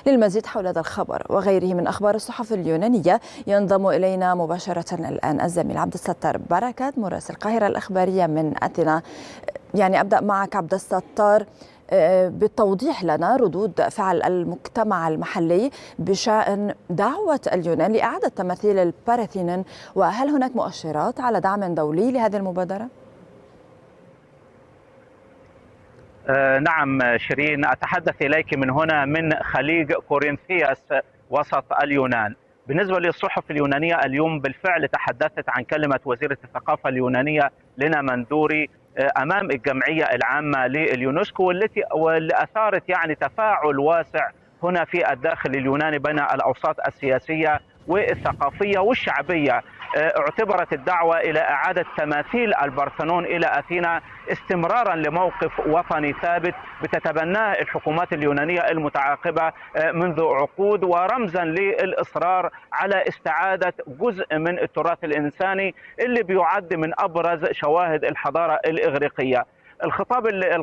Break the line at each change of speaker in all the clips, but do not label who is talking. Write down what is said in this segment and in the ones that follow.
للمزيد حول هذا الخبر وغيره من أخبار الصحف اليونانية ينضم إلينا مباشرة الآن الزميل عبد الستار بركات مراسل القاهرة الإخبارية من أثينا. أبدأ معك عبد الستار بالتوضيح لنا ردود فعل المجتمع المحلي بشأن دعوة اليونان لإعادة تماثيل البارثينون، وهل هناك مؤشرات على دعم دولي لهذه المبادرة؟
نعم شيرين، أتحدث إليك من هنا من خليج كورنثياس وسط اليونان. بالنسبة للصحف اليونانية اليوم بالفعل تحدثت عن كلمة وزيرة الثقافة اليونانية لنا مندوري أمام الجمعية العامة لليونسكو، واللي أثارت تفاعل واسع هنا في الداخل اليوناني بين الأوساط السياسية والثقافية والشعبية. اعتبرت الدعوة إلى إعادة تماثيل البارثنون إلى أثينا استمرارا لموقف وطني ثابت بتتبناه الحكومات اليونانية المتعاقبة منذ عقود، ورمزا للإصرار على استعادة جزء من التراث الإنساني اللي بيعد من أبرز شواهد الحضارة الإغريقية. الخطاب اللي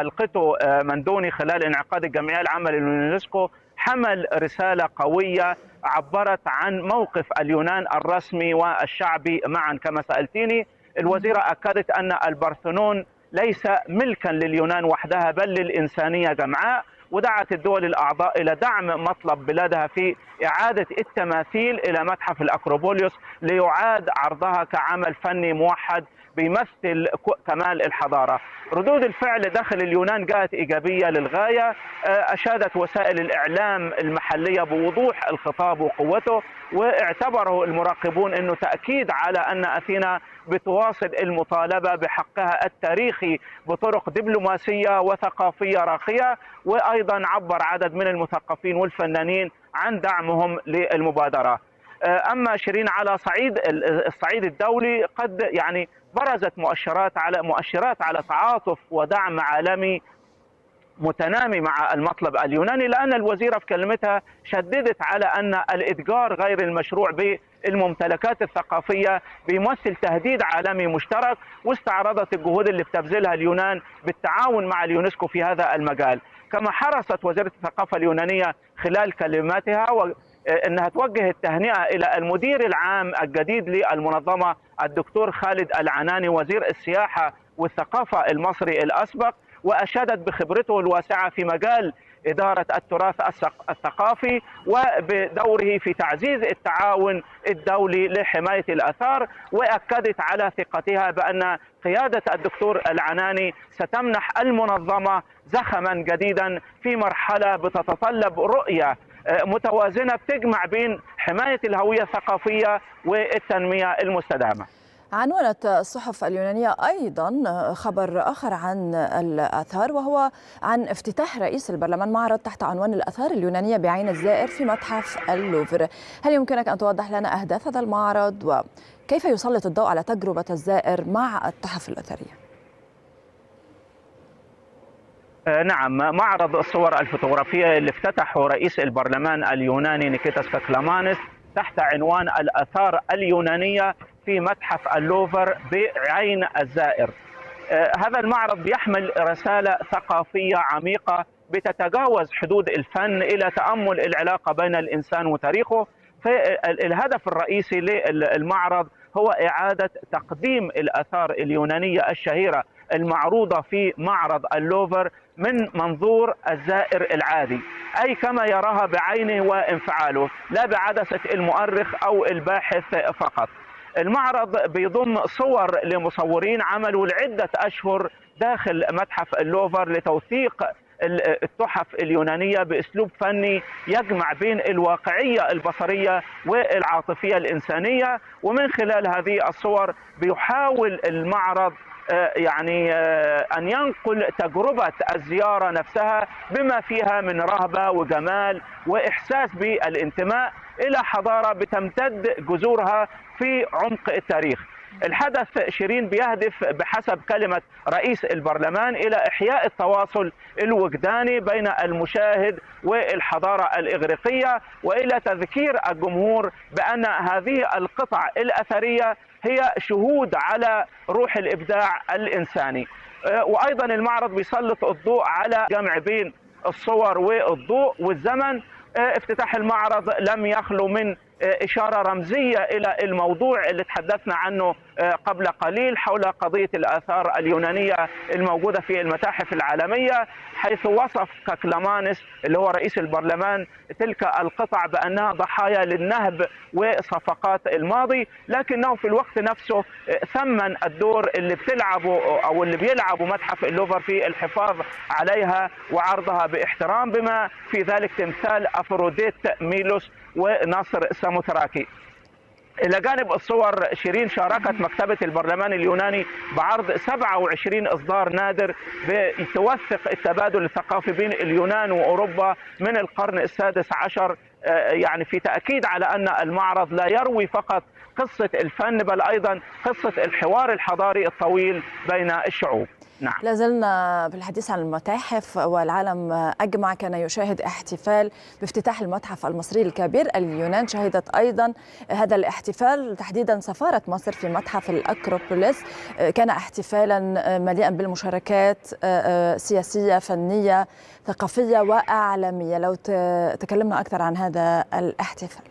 ألقته مندوني خلال انعقاد الجمعية العامة لليونسكو حمل رسالة قوية عبرت عن موقف اليونان الرسمي والشعبي معا كما سألتيني. الوزيرة أكدت أن البارثنون ليس ملكا لليونان وحدها بل للإنسانية جمعاء، ودعت الدول الأعضاء إلى دعم مطلب بلادها في إعادة التماثيل إلى متحف الأكروبوليوس ليعاد عرضها كعمل فني موحد بيمثل كمال الحضارة. ردود الفعل داخل اليونان جاءت إيجابية للغاية. أشادت وسائل الإعلام المحلية بوضوح الخطاب وقوته، واعتبره المراقبون أنه تأكيد على أن أثينا بتواصل المطالبة بحقها التاريخي بطرق دبلوماسية وثقافية راقية. وأيضا عبر عدد من المثقفين والفنانين عن دعمهم للمبادرة. أما شيرين على الصعيد الدولي قد برزت مؤشرات على تعاطف ودعم عالمي متنامي مع المطلب اليوناني، لأن الوزيرة في كلمتها شددت على أن الإتجار غير المشروع بالممتلكات الثقافية بيمثل تهديد عالمي مشترك، واستعرضت الجهود اللي بتبذلها اليونان بالتعاون مع اليونسكو في هذا المجال. كما حرصت وزيرة الثقافة اليونانية خلال كلماتها أنها توجه التهنئة إلى المدير العام الجديد للمنظمة الدكتور خالد العناني وزير السياحة والثقافة المصري الأسبق، وأشادت بخبرته الواسعة في مجال إدارة التراث الثقافي وبدوره في تعزيز التعاون الدولي لحماية الآثار، وأكدت على ثقتها بأن قيادة الدكتور العناني ستمنح المنظمة زخما جديدا في مرحلة بتتطلب رؤية متوازنة بتجمع بين حماية الهوية الثقافية والتنمية المستدامة.
عنونت الصحف اليونانية أيضا خبر آخر عن الآثار، وهو عن افتتاح رئيس البرلمان معرض تحت عنوان الآثار اليونانية بعين الزائر في متحف اللوفر. هل يمكنك أن توضح لنا أهداف هذا المعرض وكيف يسلط الضوء على تجربة الزائر مع التحف الأثرية؟
نعم، معرض الصور الفوتوغرافية اللي افتتحه رئيس البرلمان اليوناني نيكيتاس كاكلامانس تحت عنوان الآثار اليونانية في متحف اللوفر بعين الزائر. هذا المعرض بيحمل رسالة ثقافية عميقة بتتجاوز حدود الفن إلى تأمل العلاقة بين الإنسان وتاريخه. فالهدف الرئيسي للمعرض هو إعادة تقديم الآثار اليونانية الشهيرة المعروضة في معرض اللوفر من منظور الزائر العادي، أي كما يراها بعينه وانفعاله، لا بعدسة المؤرخ أو الباحث فقط. المعرض بيضم صور لمصورين عملوا لعدة أشهر داخل متحف اللوفر لتوثيق التحف اليونانية بأسلوب فني يجمع بين الواقعية البصرية والعاطفية الإنسانية. ومن خلال هذه الصور بيحاول المعرض أن ينقل تجربة الزيارة نفسها بما فيها من رهبة وجمال وإحساس بالانتماء إلى حضارة بتمتد جذورها في عمق التاريخ. الحدث شيرين بيهدف بحسب كلمة رئيس البرلمان إلى إحياء التواصل الوجداني بين المشاهد والحضارة الإغريقية، وإلى تذكير الجمهور بأن هذه القطع الأثرية هي شهود على روح الإبداع الإنساني. وأيضا المعرض بيسلط الضوء على جمع بين الصور والضوء والزمن. افتتاح المعرض لم يخلو من إشارة رمزية إلى الموضوع اللي تحدثنا عنه قبل قليل حول قضية الآثار اليونانية الموجودة في المتاحف العالمية، حيث وصف كاكلامانس اللي هو رئيس البرلمان تلك القطع بأنها ضحايا للنهب وصفقات الماضي، لكنه في الوقت نفسه ثمن الدور اللي بتلعبه أو اللي بيلعبه متحف اللوفر في الحفاظ عليها وعرضها باحترام، بما في ذلك تمثال أفروديت ميلوس وناصر ساموتراكي. إلى جانب الصور شيرين، شاركت مكتبة البرلمان اليوناني بعرض 27 إصدار نادر بتوثق التبادل الثقافي بين اليونان وأوروبا من القرن السادس عشر، يعني في تأكيد على أن المعرض لا يروي فقط قصة الفن بل أيضا قصة الحوار الحضاري الطويل بين الشعوب. نعم.
لازلنا في الحديث عن المتاحف، والعالم أجمع كان يشاهد احتفال بافتتاح المتحف المصري الكبير. اليونان شهدت أيضا هذا الاحتفال، تحديدا سفارة مصر في متحف الأكروبوليس. كان احتفالا مليئا بالمشاركات سياسية، فنية، ثقافية وإعلامية. لو تكلمنا أكثر عن هذا الاحتفال.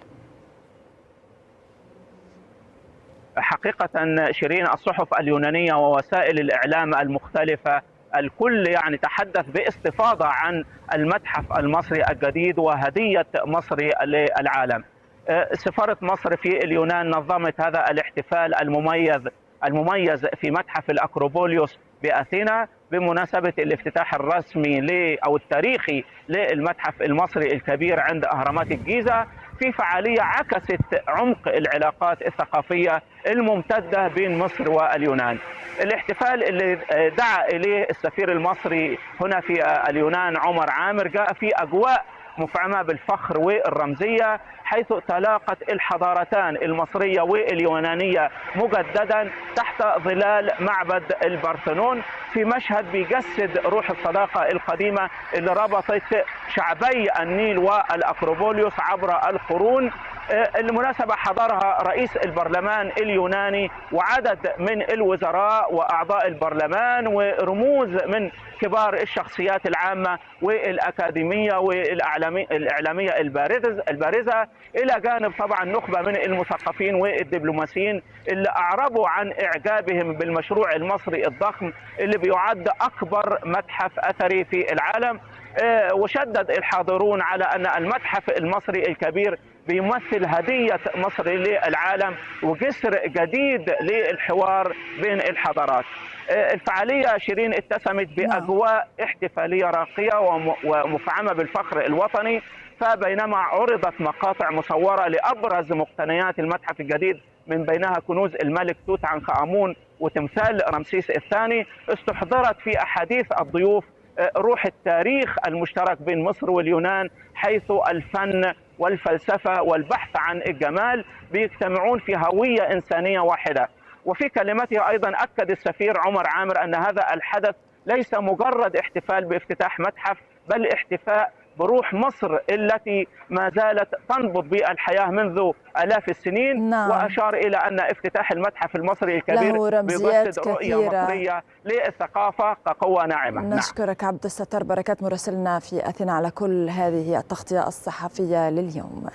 حقيقة شيرين، الصحف اليونانية ووسائل الإعلام المختلفة الكل يعني تحدث باستفاضة عن المتحف المصري الجديد وهدية مصر للعالم. سفارة مصر في اليونان نظمت هذا الاحتفال المميز في متحف الأكروبوليوس بأثينا بمناسبة الافتتاح الرسمي أو التاريخي للمتحف المصري الكبير عند أهرامات الجيزة، في فعالية عكست عمق العلاقات الثقافية الممتدة بين مصر واليونان. الاحتفال اللي دعا إليه السفير المصري هنا في اليونان عمر عامر جاء في أجواء مفعمة بالفخر والرمزية، حيث تلاقت الحضارتان المصرية واليونانية مجددا تحت ظلال معبد البارثنون في مشهد بيجسد روح الصداقة القديمة اللي ربطت شعبي النيل والأكروبوليوس عبر القرون. المناسبة حضرها رئيس البرلمان اليوناني وعدد من الوزراء وأعضاء البرلمان ورموز من كبار الشخصيات العامة والأكاديمية والإعلامية البارزة، إلى جانب طبعا نخبة من المثقفين والدبلوماسيين اللي أعربوا عن إعجابهم بالمشروع المصري الضخم اللي بيعد أكبر متحف أثري في العالم. وشدد الحاضرون على أن المتحف المصري الكبير بيمثل هدية مصر للعالم وجسر جديد للحوار بين الحضارات. الفعالية شيرين اتسمت بأجواء احتفالية راقية ومفعمة بالفخر الوطني، فبينما عرضت مقاطع مصورة لأبرز مقتنيات المتحف الجديد من بينها كنوز الملك توت عنخ آمون وتمثال رمسيس الثاني، استحضرت في أحاديث الضيوف روح التاريخ المشترك بين مصر واليونان، حيث الفن والفلسفة والبحث عن الجمال بيجتمعون في هوية إنسانية واحدة. وفي كلمته أيضا أكد السفير عمر عامر أن هذا الحدث ليس مجرد احتفال بافتتاح متحف بل احتفاء بروح مصر التي ما زالت تنبض بالحياة منذ آلاف السنين.
نعم.
وأشار إلى أن افتتاح المتحف المصري الكبير بيجسد رؤية مصرية للثقافة كقوة ناعمة.
نشكرك عبد الستار بركات مراسلنا في أثينا على كل هذه التغطية الصحفية لليوم.